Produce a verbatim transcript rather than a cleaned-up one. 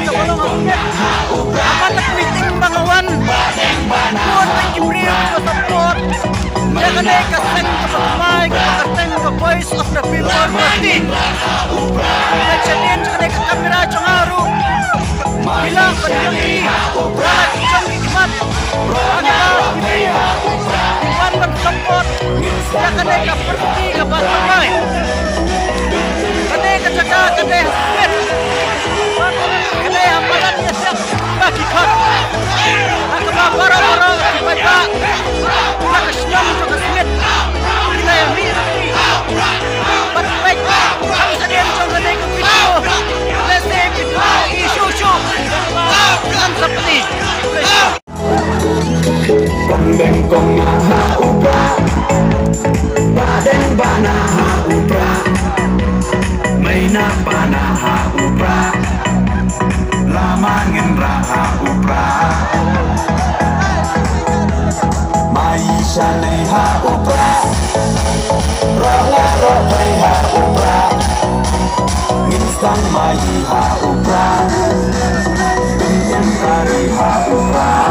Ka ba long ha Smit. Ha man la ka meeting ba nga wan, bun bun ki briew ki ba support ïa kane ka seng kaba thymmai kaba kyrteng ka Voice of the People Party. Te shadien jong kane ka kamera jong nga ruh, phi lah ban ïohi ïa la ki jong ki khmat. Haba ki briew ki wan ban support ïa kane ka party kaba thymmai. Kane ka jaka ka dei ha Smit. Ka dei ha Madan Ïasiang ba ki khot. Ha kaba baroh baroh ki paidbah na ka shnong jong ka Smit ki la ïa mih ruh ki bad peit. Tang shadien jong kane ka video, lehse phi dei shuh shuh ban sa pyni. Pynbeng kong nga ha u Prah, Bahdeng Bana ha u Prah, Maïna Bana ha u Prah, Lama Nginrah ha u Prah, Maï Shanei ha u Prah, Rohla Rohbei ha u Prah, Ngin Sdang Maï ha u Prah, Ngin Tari ha u Prah.